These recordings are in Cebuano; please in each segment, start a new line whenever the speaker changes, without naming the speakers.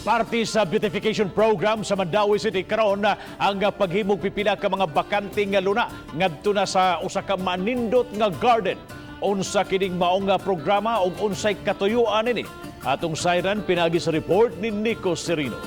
Parte sa beautification program sa Mandaue City karon ang paghimog pipila ka mga bakanteng nga luna ngadto na sa usa ka manindot nga garden. Unsa kining maong nga programa ug unsay katuyuan nini? Atong sayran pinaagi sa report ni Nico Serino.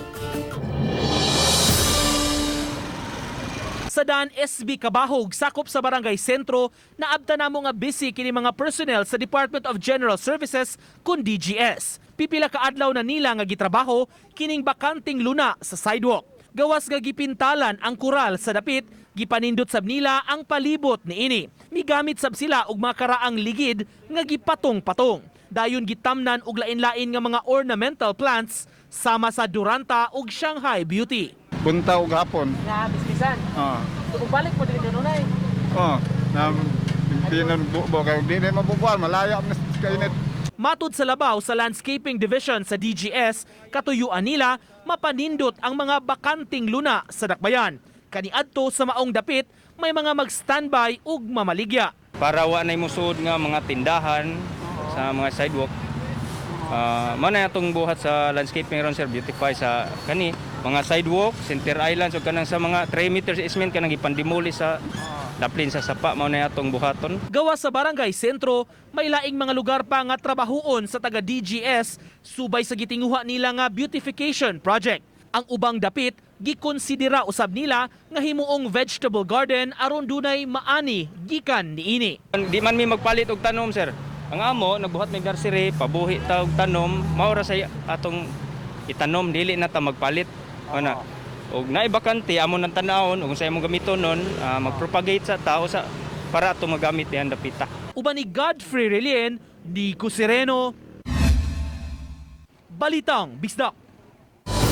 Sa daan SB Cabahug, sakop sa Barangay Sentro, naabta namo nga busy kini mga personnel sa Department of General Services kun DGS. Pipila ka adlaw na nila nga gitrabaho kining bakanting luna sa sidewalk. Gawas nga gipintalan ang kural sa dapit, gipanindot sab nila ang palibot niini. Migamit sab sila og makaraang ligid nga gipatong-patong. Dayon gitamnan og lain-lain nga mga ornamental plants sama sa Duranta ug Shanghai Beauty.
Buntaw gapon.
Nga bispisan.
Ah.
So, balik mo dili kanunay.
Oh, na di na bubo kay di na mabubuan, malaya man sa kainit.
Matud sa labaw sa Landscaping Division sa DGS, katuyuan nila mapanindot ang mga bakanting luna sa dakbayan. Kaniadto sa maong dapit, may mga mag-standby ug mamaligya.
Para wa nay musuod nga mga tindahan sa mga sidewalk. Mao na atong buhat sa landscaping ron, sir, beautify sa kani mga sidewalk, center islands ug kanang sa mga 3 meters easement kanang gipandemolish sa daplin sa sapa, mao na atong buhaton.
Gawa sa Barangay Sentro, may laing mga lugar pa nga trabahuon sa taga DGS subay sa gitinguha nila nga beautification project. Ang ubang dapit gikonsidera usab nila nga himuong vegetable garden aron dunay maani gikan niini.
Di man mi magpalit og tanom, sir. Ang amo nagbuhat mig nursery, pabuhi ta og tanom, mao ra sa atong itanom, dili na ta magpalit. Ana. Og naay bakante amo nang tan-awon ug sa imong gamiton nun, magpropagate sa tao sa para atong magamit dihan dapita.
Uban ni Godfrey Relien, Nico Sereno, Balitang Bisdak.